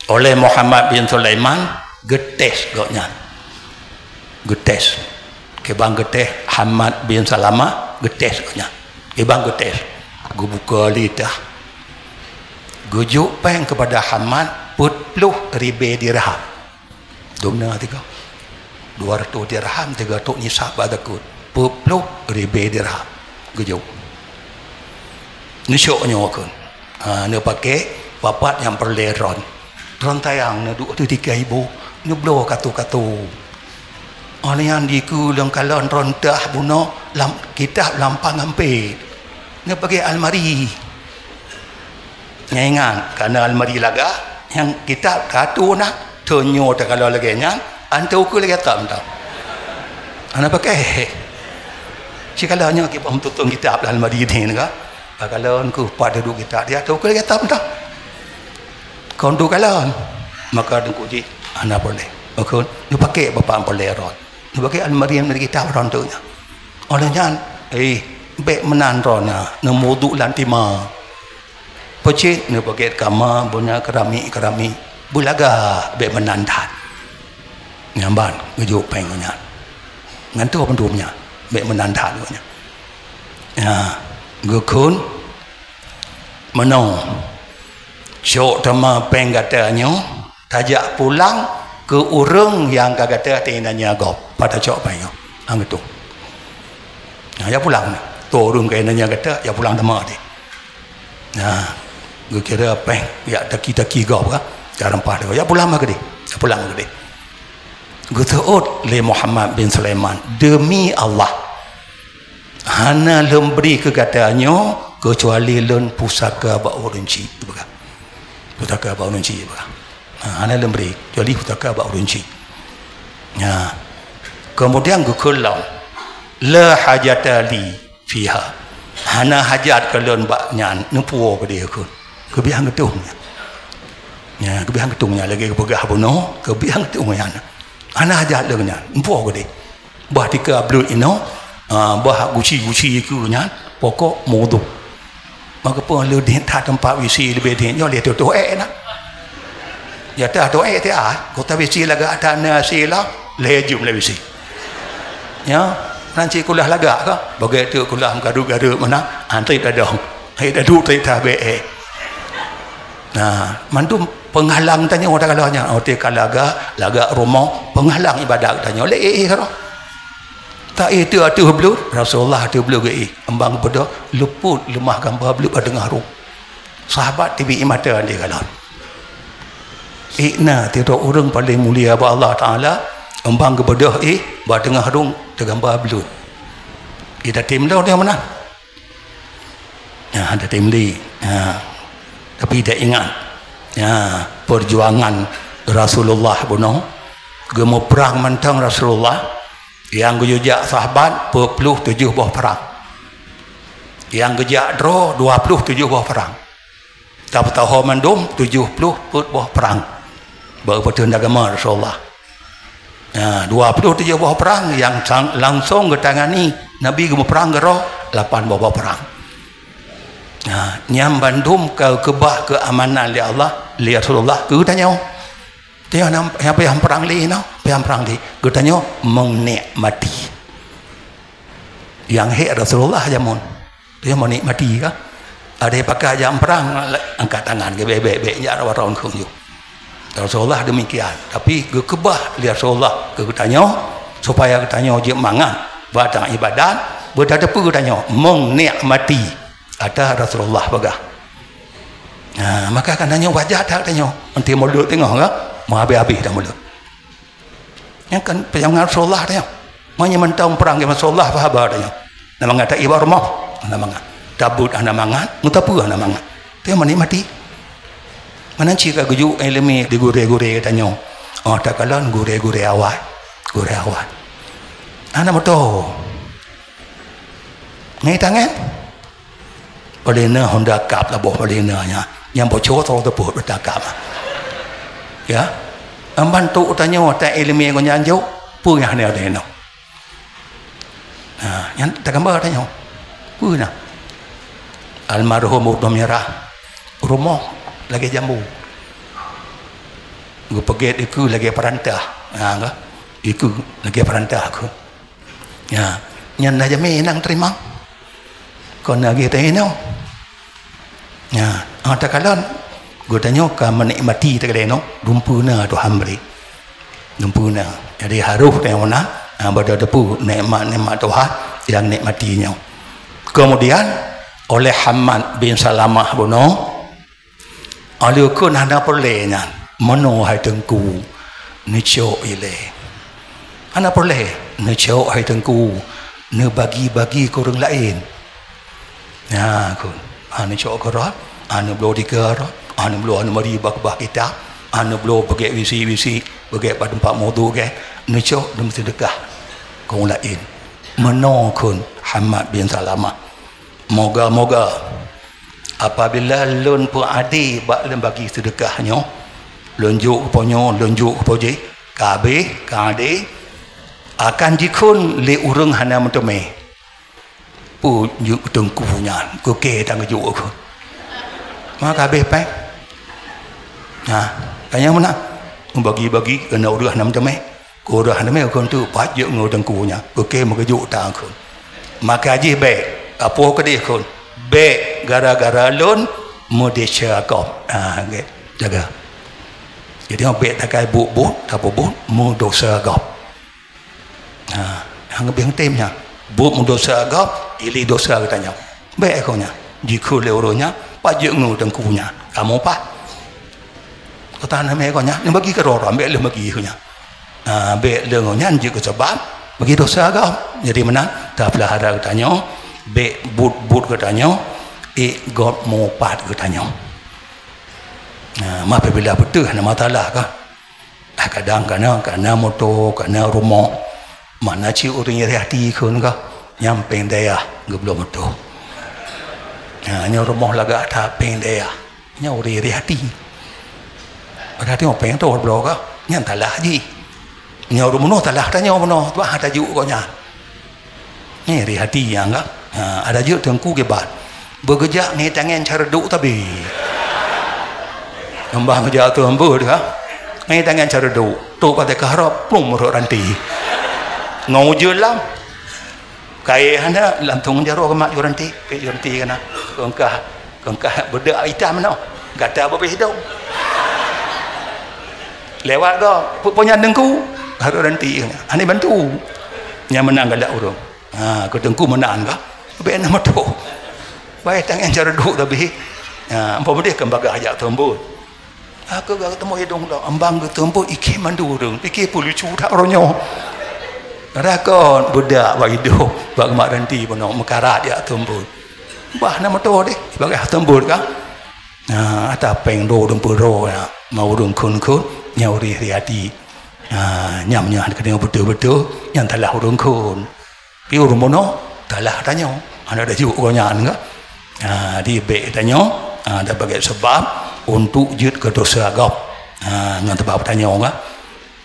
oleh Muhammad bin Sulaiman geutés gobnyan. Geutés. Kiban geutés Hamad bin Salamah, geutés gobnyan. Kiban geutés. Geubuka lidah. Geujok péng kepada Hamad peuet ploh ribée dirham. Dum na tiga. Dua ratus dirham tiga tok nisab bak zakot. Peuet ploh ribée dirham. Geujok. Neusok nyoe kheun. Ha, neupaké papat nyang peureulée droen. Droen tayang neuduek ateueh tika iboh, neubloe katu-katu. Óh lheueh nyan dikeue lam kalon droen teuh bunoe lam kitab lam pang ampé. Neupaké almari. Nyan ingat, kareuna almari lagak, nyang kitab tatu na, teunyoe takalon lagée nyan, antu keu lagée tam tau. Hana pakai. Sikalon nyoe kiban tutong kitab lam almari ni ka. Takalon keu pat duek kitab dia, tu keu lagée tam tau. Kon tu kalon. Maka teungku jih, hana boleh. Maka neupakai bapak boleh rot. Neupakai almari, almari kitab rot tu nya. Oleh nyan, eh, bek meunan droeneuh, neumuduk lam tima. Peucit neubeuget kama, beuna keramik-keramik, beulagak bék meunan that. Nyan ban geujok péng nyan. Ngan toh bandum nyan, bék meunan that nyan. Ya, geukheun meunoe, cok teuma péng gata nyoe, tajak pulang keu ureuëng nyang ka gata teuinanya gob. Pat tacok péng nyoe, han geutueng. Nah, jak pulang. Toh ureuëng ka inanya gata, jak pulang teuma deh. Nah, geukira péng, jak taki-taki gob ka, jak reumpah deh. Jak pulang mah keudeh, jak pulang mah keudeh. Geuseuôt lé Muhammad bin Sulaiman, "Demi Allah, hana lôn bri keu gata nyoe keucuali lôn pusaka bak ureuëng chik," geupeugah. "Pusaka bak ureuëng chik," geupeugah. Ha, hana lôn bri, kecuali pusaka bak ureuëng chik. Nah, kemudian geukheun lom, "La hajata li fiha." Hana hajat keu lôn bak nyan, neupuwoe keudeh kheun. Keubiet han geutueng nyan. Nya, keubiet han geutueng nyan, lagée geupeugah bunoe, keubiet han geutueng nyan. Hana hajat lôn nyan, neupuwoe keudeh. Bah tika bleuet inoe, ah, bah gusi-gusi keu nyan, pokok meuuduk. Maka peue lé that teumpat W C leubeh that nyoe lé tutoe ék na. Ya tah toe ék teuh, kota W C lagak that na sila, lé jeuem lé W C. Ya, nan cit kulah lagak ka, bagai teuk kulah meugareup-gareup meunan, han treb tadong. Hai dadu treb tabé ék. Nah, mandum peunghalang tanyoe takalon nyan, oh teuka lagak, lagak rumoh, peunghalang ibadat tanyoe lé éh-éh keudroe. Ta éh teuh ateueh bleuet, Rasulullah ateueh bleuet geuéh, eumbang geubeudôh, leupot leumah gamba bleuet bak teungoh rhueng. Sahabat teubiet mata lé kalon. Éh na sidroe ureuëng paleng mulia bak Allah Taala, eumbang geubeudôh éh bak teungoh rhueng teugamba bleuet. Kita tem lom dia meunan. Ya, ada tem lé. Ya. Tapi dia ingat, ya, perjuangan Rasulullah bunoe, geumuprang mantong Rasulullah, nyang geuyue jak sahabat peuet ploh tujoh boh prang. Nyang geujak droe dua ploh tujoh boh prang. Tapeutaho mandum tujoh ploh peuet boh prang. Bak peuteun agama Rasulullah. Ya, dua ploh tujoh boh prang nyang sang-, langsong geutangani Nabi geumuprang keudroe lapan boh, boh prang. Ya, nyan bandum ka geukeubah keu amanah lé Allah, lé Rasulullah keu geutanyoe. Tanyoe nyang, nyang payah prang lé nyoe, payah prang lé. Geutanyoe meunekmati. Nyang hék Rasulullah jameun. Dia meunikmati ka. Ada pakai ajak perang, angkat tangan, gebek-bek, jak rawa raun kheueh ju. Rasulullah demikian. Tapi geukeubah lé Rasulullah keu geutanyoe, supaya geutanyoe jeuet mangat bak ibadat, beutateupeue geutanyoe meunekmati ata Rasulullah peugah. Nah, maka kan tanyoe wajar that tanyoe. Nanti mulut tengok ka, mau habis-habis dah mulut. Nyang kan peujangan Rasulullah tanya. Meunyoe mantong perang ngon Rasulullah, pahaba tanya. Nama ngata iba rumah? Nama ngata. Tabeuet hana mangat, meuteupeu hana mangat. Teuh meunikmati. Meunan cit ka geujok iéleumé di gurée-gurée geutanyoe. Oh, takalon gurée-gurée awai. Gurée awai. Hana moto. Ngai tangan. Paléng na Honda Cup lah boh paléng na nya. Nyang boco troh teupot Honda Cup. Ya. Amban tok tanyoe tak iéleumé ngon nyan jok, peue nyang hana ada inoe. Ha, nyan tagambar tanyoe. Peue na? Almarhum Utoh Mirah. Rumoh lagée jambu. Geupeugét ikeue lagée peurantah. Ha, ka? Ikeue lagée peurantah aku. Ya, nyan na jamé inong teurimong. Kon lagée teuinong. Ya, ah, takalon geutanyoe ka meunikmati teugaleng nyoe, dumpeue na Tuhan bri. Dumpeue na. Jadi harôh tanyoe meunan, ah, bada teupeu nikmat-nikmat Tuhan nyang nikmati nyoe. Kemudian oleh Hamad bin Salamah bunoe, aleukeun hana peureulée nyan, meunoe hai teungku, neucok ilée. Hana peureulée, neucok hai teungku, neubagi-bagi keu ureuëng laén. Nyan keuh, ha, neucok keurot, ha, neubloe dikeue rot, ha, neubloe aneumari bak-bak kitab, ha, neubloe beugét wisi-wisi, beugét bak teumpat mudhu gét, neucok neumeuseudeukah keu ureuëng laén. Meunoe kheun Hamad bin Salamah. Moga-moga apabila lôn peuadé bak lôn bagi seudeukah nyoe, lôn jok keu po nyoe, lôn jok keu po jéh, ka habéh, ka adé, akan jikheun lé ureuëng hana meuteumé. Peue jeuet keu teungku nyan, keu kée tan geujok kheun. Ma ka habéh péng. Nah, ka nyang meunan. Meubagi-bagi keu ureuëng hana meuteumé. Keu ureuëng hana meuteumé kheun teuk pat jeuet ngon teungku nyan. Keu kée meugeujok tan kheun. Maka jih bék, apoh keudeh kheun. Bék gara-gara lôn meudesya gob. Ah, gét. Jaga. Jadi, bék takai buet-buet, tapeubuet meudosa gob. Ha, hang bieng tem nyan. Buet meudosa gob, ilée dosa geutanyoe. Bék kheun nyan. Jikheun lé ureuëng nyan, pat jeuet ngon teungku nyan. Kamoe pat. Kata nama kau nyan, nyan bagi keudroe, bék lheueh bagi kheun nyan. Ha, bék lheueh ngon nyan jeuet keu sabab bagi dosa gob. Jadi meunan, tapeulahara geutanyoe, bék buet-buet geutanyoe, ék gob meupat geutanyoe. Ha, ma apabila beuteuh na masalah kah? Ah, kadang kana, kana moto, kana rumoh. Mana cit ureuëng iri hati kheun kah? Nyang péng dayah geubloe moto. Ha, nyoe rumoh lagak that péng dayah. Nyoe ureuëng iri hati. Padahai nyoe péng tho bloe kah? Nyan talah jih. Nyoe ureuëng bunoe talah tanyoe bunoe. Bah tajuk kok nyan. Nyoe iri hati nyang ka. Ha, ada jeuet teungku kiban. Beugeujak ngi tangen cara duk tabi. Nyombang geujak tu hambeuet ka. Ngi tangen cara duk. Tok patéh kaharap, plong meurok ranti. Ngon ujeuen lam. Kayée hana, lantong jaroe keumat ju ranti. Pek ju ranti kana. Keungkah, keungkah beudak itam noh. Gata beubeh dong. Lewat go, peue nyan teungku. Harok ranti. Hana bantu. Nyang meunan galak ureuëng. Ha, keu teungku meunan kah? Bék na meutoh. Bai tangen cara duk tabi. Ha, ampa meudeh keu bagah jak teumbot. Ha, keu gak teumô idong dak, ambang geuteumbot iké mandum ureuëng. Piké peue lucu that uroe nyoe. Rakon beudak bak idong, bak mak ranti bunoe meukarat jak teumbot. Bah na meutoh deh, bagah teumbot kah? Ha, ata péng do dum peuro ya. Ma ureuëng khon-khon, nyang ureuëng iri hati. Ha, nyam nyan keuneuk beutôi-beutôi, nyang talah ureuëng khon. Pi ureuëng bunoe talah tanyoe, hana tajuk gobnyan ka. Ha, di bék tanyoe, ha, dan bagai seubab untuk jeuet keu dosa gob. Ha, ngon seubab tanyoe ka.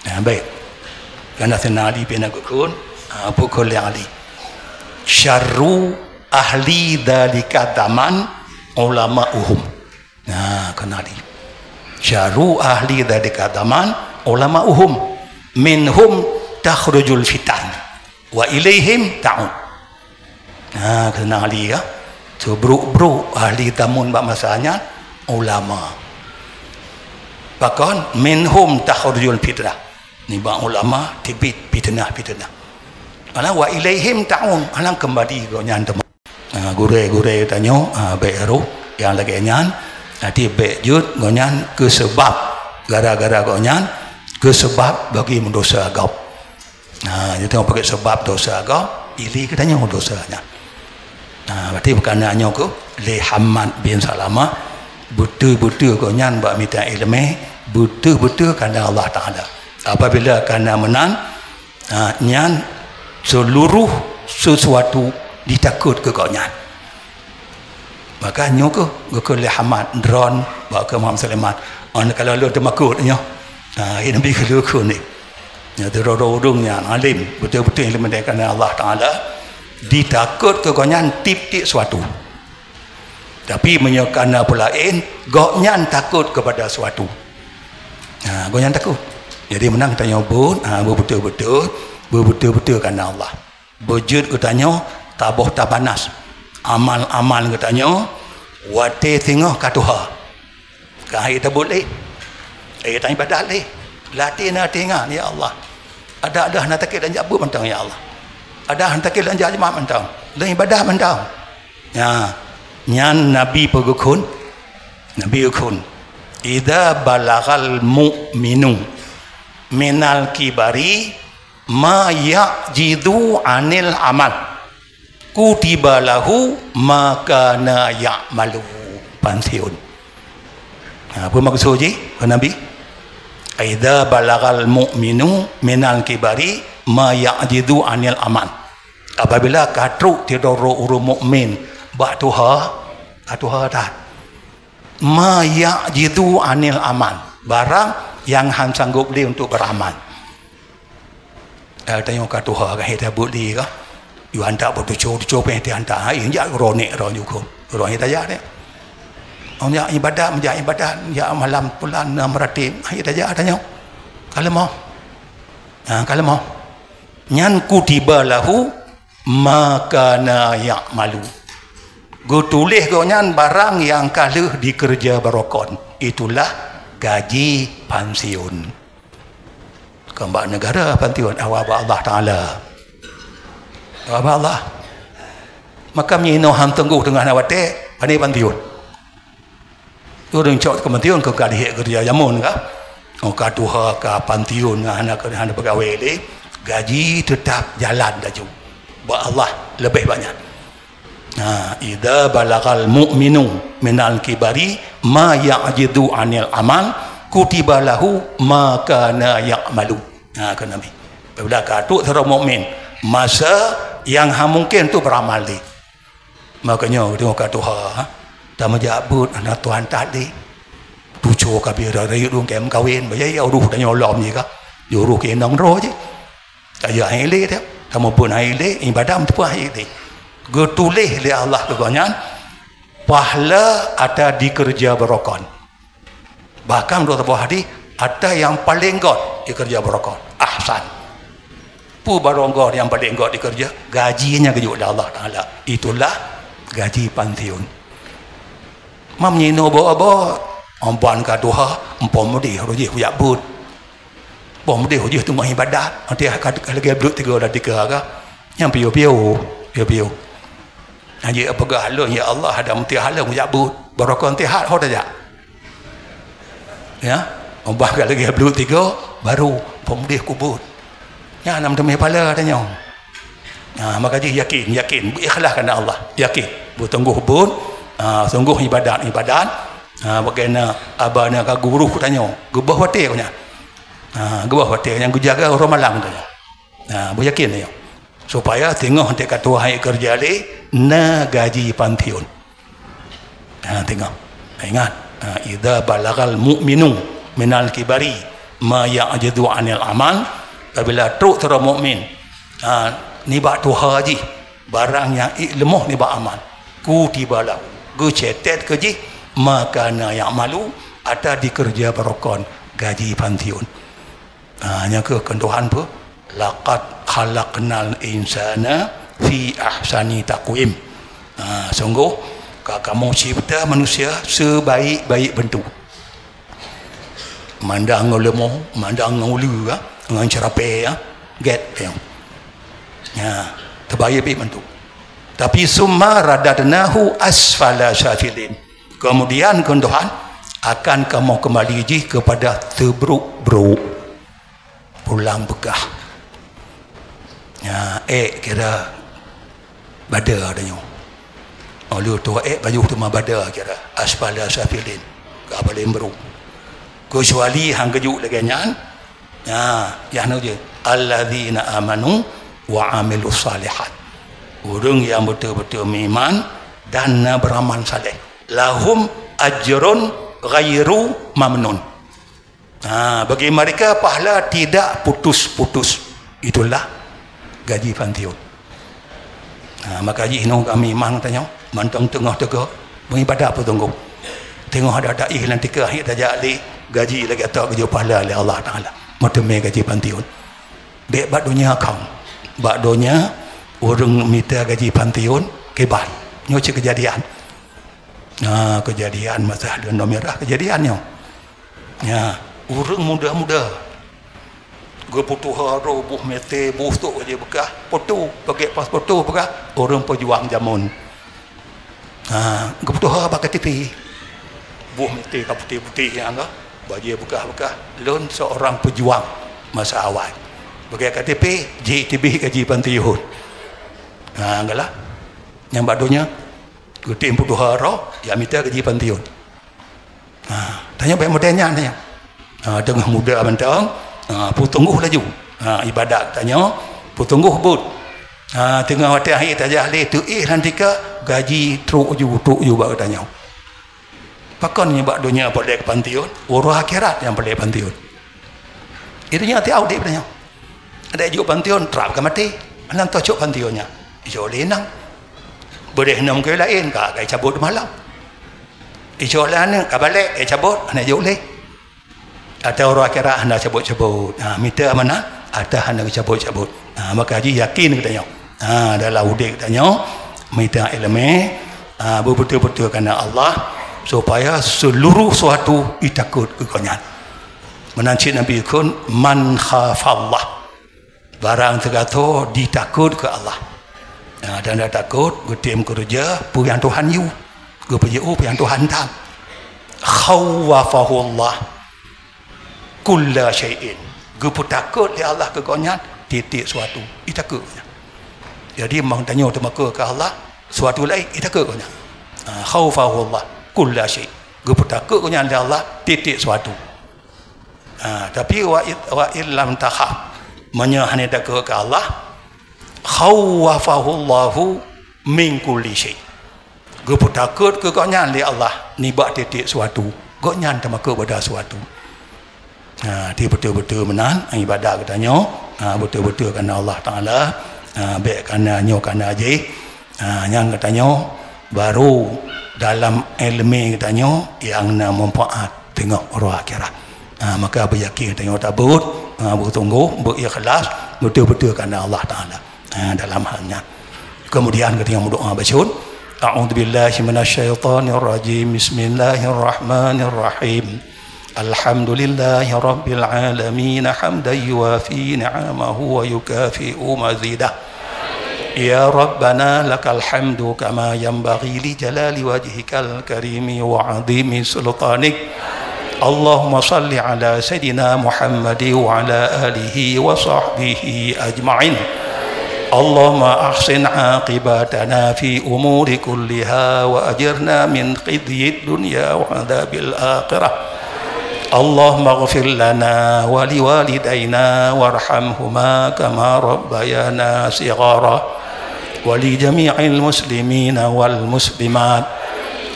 Ha, bék. Kana seunali pina geukheun, ha, pukon lé ahli. Syarru ahli dzalika zaman ulama'uhum. Nah, kana di. Syarru ahli dzalika zaman ulama'uhum. Minhum takhrujul fitan. Wa ilaihim ta'ud. Nah, kana di ya. Sebruk-bruk ahli zaman bak masa nyan ulama. Pakon minhum takhrujul fitnah. Nibak ulama teubiet fitnah-fitnah. Alah wa ilaihim ta'ud. Alah kembali gobnyan teuma. Ha, gurée-gurée tanyoe, ha, bék roh nyang lagée nyan, até bék jeuet gobnyan keu seubab, gara-gara gobnyan keu seubab bagi meudosa gob. Ha, jadi tanyoe pakai seubab dosa gob, ilée keu tanyoe dosa nyan. Ha, berarti bukan hanya nyoe keuh, lé Hamad bin Salamah, beutôi-beutôi gobnyan bak mita iéleumé, beutôi-beutôi karena Allah Taala. Apabila karena meunan, ha, nyan seluruh sesuatu ditakot keu gobnyan. Maka nyoe keuh geukheun lé Hamad droen bak keu Muhammad Sulaiman. Ôn kalau lôn teumakot nyoe. Ha, Nabi geukheun ni. Nyoe droe-droe ureuëng nyang alim, beutôi-beutôi iéleumé karena Allah Taala, ditakot keu gobnyan tieb-tieb suatu. Tapi meunyoe karena peulaén, gobnyan takot kepada suatu. Ha, gobnyan takot. Jadi meunan tanyoe buet, ha, beubeutôi-beutôi, beubeutôi-beutôi karena Allah. Beujeuet geutanyoe taboh tabanas amal-amal geutanyoe watée singoh ka tuha. Ka hai tabuet lé, hai taibadat lé. Latih na teuingat, ya Allah. Ada-ada hana takét lôn jak buet mantong, ya Allah. Ada hana takét lôn jak jeumaat mantong. Lôn ibadat mantong. Nya, nyan Nabi peugeukhon. Nabi geukhon, "Idza balaghal mu'minu minal kibari ma ya'jizu anil amal, kutiba lahu ma kana ya'malu." Pansiun. Ha, apa maksud jih, Nabi? "Idza balaghal mu'minu minal kibari ma ya'jizu anil amal." Apabila ka trok sidroe ureuëng mukmin bak tuha, ka tuha that. Ma ya'jizu anil amal, barang nyang han sanggob lé untuk beramal. Eh, tanyoe ka tuha, ka hai tabuet lé ka. Yue hantar beutucok-tucok péng teuhantar, hai jak ronek roh nyukon. Roh hai tajak deh. Ôn jak ibadat, jak ibadat, jak malam pulan nam ratim, hai tajak tanyoe. Ka leumoh. Ha, ka leumoh. Nyan kutiba lahu ma kana ya'malu. Geutuléh gobnyan barang nyang ka lheueh dikeureuja barokon, itulah gaji pansiun. Kon bak neugara pansiun, awak bak Allah Taala. Awak bak Allah. Maka meunyoe inoe han teunggu teungoh na watée, pane pansiun. Ureuëng cok keumantiun keu ka lihek keureuja jameun ka. Oh, ka tuha, ka pantiun, hana, hana peugawée lé, gaji teutap jalan laju. Bak Allah leubeh banyak. Ha, "Idza balaghal mu'minu minal kibari ma ya'jizu anil amal, kutiba lahu ma kana ya'malu." Ha, kheun Nabi. Apabila ka trok sidroe mukmin, masa nyang han mungken tu beramal lé. Makajih teungoh ka tuha, tameujak buet hana tuan that lé. Tucok ka bira rayeuk dong kém kawen, bajai ya uroh tanyoe lom jih ka. Uroh keu inong droe jih. Tajak hai lé teuh, tameupun hai lé, ibadat meuteupeu hai lé. Geutuléh lé Allah keu gobnyan, pahala ata dikeureuja barokon. Bahkan meunurot saboh hadis, ata nyang paleng göt dikeureuja barokon. Ahsan. Peue barokon nyang paleng göt dikeureuja? Gaji nyang geujok lé Allah Taala. Itulah gaji pansiun. Mam nyinoe boh-boh, amban ka tuha, ampôn meudeh roh jih kujak buet. Boh meudeh roh jih teungoh ibadat, até ka, ka lagée bleuet tiga lam tika ka. Nyang piôh-piôh, piôh-piôh. Nyang jeuet peugah lôn, "Ya Allah, ada meuti haleueng jak buet." Barokon tihat ho tajak. Ya, ubah ka lagée bleuet tiga, baru peumudeh kubot. Nyan nam teumé pala tanyoe. Ha, maka jih yakin, yakin, beuikhlaih keu Allah. Yakin, beutunggoh buet, ha, sunggoh ibadat, ibadat. Ha, bagaimana aba na ka guru tanyoe, geuboh watée nyan. Ha, geuboh watée nyang geujaga uroe malam tanyoe. Ha, beuyakin tanyoe. Supaya teungoh teuka tuha hai keureuja lé, na gaji pansiun. Ha, teungoh. Ingat, ha, "Idza balaghal mu'minu minal kibari ma ya'jizu anil amal." Apabila trok sidroe mukmin, ha, nibak tuha jih, barang nyang ék leumoh nibak amal, kutiba lahu, geucetet keu jih, ma kana ya'malu, ata dikeureuja barokon, gaji pansiun. Ha, nyan keuh kheun Tuhan peue? "Laqad khalaqnal insana fi ahsani taqwim." Ha, sunggoh ka kamoe cipta manusia sebaik-baik bentuk. Mandang ngon leumo, mandang ngon uleue, ha, ngon ceurapée, ha, gét, ya. Ya, teubaik-baik bentuk. Tapi summa radadnahu asfala safilin. Kemudian kheun Tuhan akan kamoe keumbali jih keupada seubrok-brok. Pulang beukah. Nya, ék kira bada tanyoe. Oh, lheueh tuha ék pajoh teuma bada kira, asfala safilin, ka paleng brôk. Keucuali han geujok lagée nyan, nah, nyang nyoe jih, alladzina amanu wa amilus shalihat. Ureuëng nyang beutôi-beutôi meuiman dan na beuramal saleh. Lahum ajrun ghairu mamnun. Ha, bagi mereka pahala tidak putus-putus. Itulah gaji pantiun. Ha, maka jih nyoe kami mang tanyoe, mantong teungoh teuga, meuibadat peutunggu. Teungoh ada taih lam tika, hik tajak lé gaji lagée tok geujok pahala lé Allah Taala. Meuteumé gaji pantiun. Bék bak donya kong. Bak donya, ureuëng mita gaji pantiun, kiban. Nyoe cit keujadian. Ha, keujadian masa lôn nyoe mirah keujadian nyoe. Ya, ureuëng muda-muda. Geupeutuha roh boh meuté, boh tok aja beukah, foto, pakai pas foto beukah, ureuëng peujuang jameun. Ha, geupeutuha bak K T P. Boh meuté ka putéh-putéh nyang ka, bajée beukah-beukah. Lôn seorang pejuang masa awai. Bak K T P, jitibih gaji pantiun. Ha, galah. Nyang bak donya, geutem peutuha roh, ya mita gaji pantiun. Ha, tanyoe bék model nyan tanyoe. Ha, teungoh muda mantong, ha, peutunggu laju. Ha, ibadat tanyoe, peutunggu buet. Ha, teungoh watée akhé tajak lé teuéh lam tika, gaji trok ju, trok ju bak tanyoe. Pakon nibak donya paleng pantiun, uroe akhirat nyang paleng pantiun. Di donya tiep udeb tanyoe. Ada jok pantiun, trap ka maté. Hana teucok pantiun nyan. Ijok lé inong. Beudeh nong keu laén ka, ka icabot malam. Ijok lé aneuk ka balek, ka icabot, hana jok lé. Ateueh uroe akhirat hana cabot-cabot. Ha, mita amanah, ateueh hana cabot-cabot. Ha, maka jih yakin geutanyoe. Ha, dalam udeb geutanyoe, mita iéleumé, ha, beubeutôi-beutôi kareuna Allah, supaya seluruh suatu itakot keu gobnyan. Meunan cit Nabi kheun, "Man khafallah." Barang teugato ditakot keu Allah. Ha, dan takot, geutem keureuja peue nyang Tuhan yue, geupeujeuet peue nyang Tuhan tam. Khawafahullah kulla syai'in. Geupeutakot lé Allah keu gobnyan tieb-tieb suatu. Itakot gobnyan. Jadi, meunyoe tanyoe teumakot keu Allah, suatu laén, itakot gobnyan. Ha, khawafahullah kulla syai'. Geupeutakot gobnyan lé Allah tieb-tieb suatu. Ha, tapi wa id-, wa illam takhaf, meunyoe hana takot keu Allah, khawafahullahu min kulli syai'. Geupeutakot keu gobnyan lé Allah nibak tieb-tieb suatu. Gobnyan teumakot bak suatu. Ha, ti beutôi-beutôi meunan ibadat geutanyoe, ha, beutôi-beutôi kareuna Allah Taala, ha, bék kareuna nyoe kareuna jih. Ha, nyang geutanyoe baru dalam iéleumé geutanyoe nyang na manfaat teungoh uroe akhirat. Ha, maka beuyakin tanyoe tabeuet, ha, beutunggu, beuikhlas, beutôi-beutôi kareuna Allah Taala. Ha, dalam hal nyan. Kemudian geutanyoe meudoa bacut. A'udzubillahi minasyaitonirrajim. Bismillahirrahmanirrahim. Alhamdulillahi rabbil alamin, hamdan yuwafi ni'amahu wa yukafi'u mazidah. Ya Rabbana, lakal hamdu kama yanbaghi li jalali wajhikal karimi wa azimi sultanik. Allahumma salli ala Sayyidina Muhammad wa ala alihi wa sahbihi ajma'in. Allahumma ahsin aqibatana fi umuri kulliha wa ajirna min khizyid dunya wa adzabil akhirah. Allahumma ighfir lana wa liwalidaina warhamhuma kama rabbayana shighara. Wa li jami'il muslimina wal muslimat,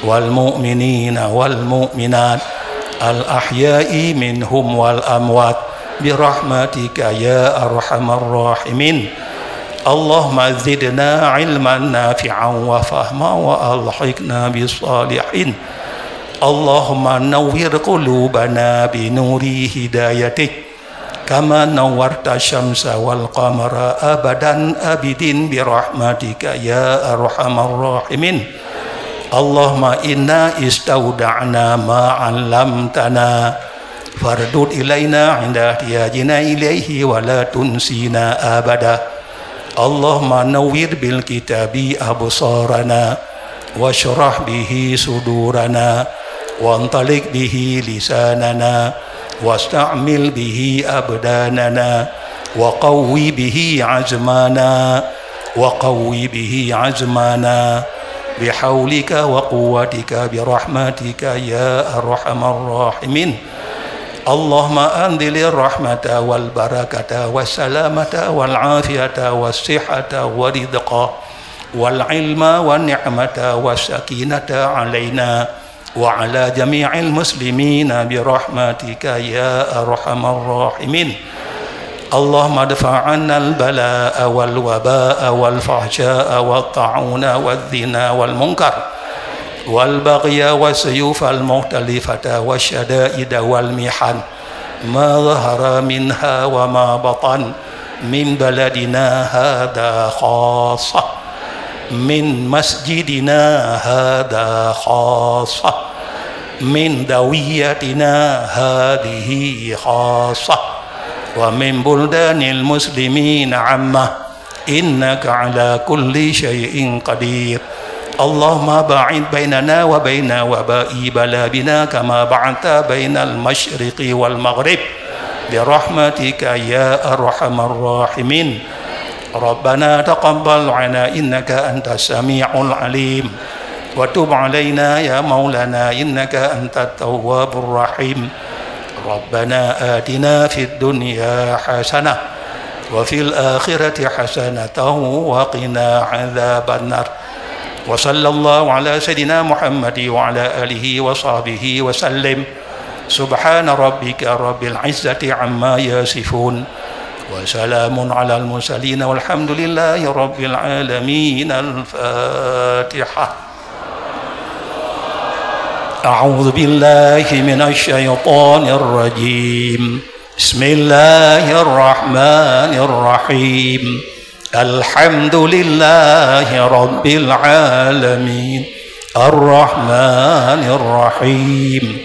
wal mu'minina wal mu'minat, al ahya'i minhum wal amwat, bi rahmatika ya arhamar rahimin. Allahumma zidna ilman nafi'an wa fahma wa alhiqna bis salihin. Allahumma nawwir qulubana bi nuri hidayatik. Kama nawwarta syamsa wal qamara abadan abidin bi rahmatika ya arhamar rahimin. Allahumma inna istauda'na ma 'allamtana, fardud ilaina 'inda ihtiyajina ilaihi wa la tunsina abada. Allahumma nawwir bil kitabi absarana, wasyrah bihi sudurana, wantaliq bihi lisanana, wasta'mil bihi abdanana, wa qawwi bihi azmana, wa qawwi bihi azmana, بحولك وقوتك برحمتك يا أرحم الراحمين. اللهم أنزل الرحمة والبركة والسلامة والعافية والصحة والرزق والعلم والنعمة والسكينة علينا وعلى جميع المسلمين برحمتك يا أرحم الراحمين. اللهم ادفع عنا البلاء والوباء والفحشاء والطاعون والزنا والمنكر والبغي والسيوف المختلفة والشدائد والمحن ما ظهر منها وما بطن من بلدنا هذا خاصة، من مسجدنا هذا خاصة، من دويتنا هذه خاصة، ومن بلدان المسلمين عامة، إنك على كل شيء قدير. اللهم باعد بيننا وبين وباء بلادنا كما باعدت بين المشرق والمغرب برحمتك يا أرحم الراحمين. ربنا تقبل منا إنك أنت السميع العليم وتب علينا يا مولانا إنك أنت التواب الرحيم. ربنا آتنا في الدنيا حسنة وفي الآخرة حسنة وقنا عذاب النار. وصلى الله على سيدنا محمد وعلى آله وصحبه وسلم. سبحان ربك رب العزة عما يصفون. وسلام على المرسلين والحمد لله رب العالمين. الفاتحة. أعوذ بالله من الشيطان الرجيم. بسم الله الرحمن الرحيم. الحمد لله رب العالمين. الرحمن الرحيم.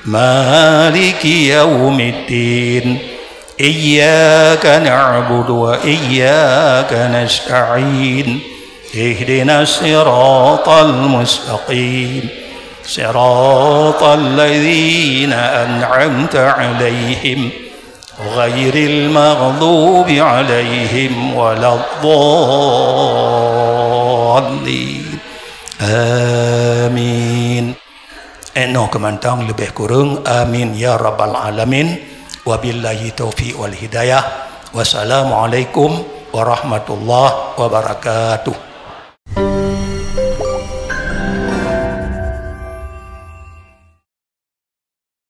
مالك يوم الدين. إياك نعبد وإياك نستعين. اهدنا الصراط المستقيم. صراط الذين أنعمت عليهم غير المغضوب عليهم ولا الضالين. آمين. Inoe keumantong leubeh kureueng. Amin ya rabbal alamin. Wabillahi taufiq wal hidayah. Wassalamualaikum warahmatullahi wabarakatuh.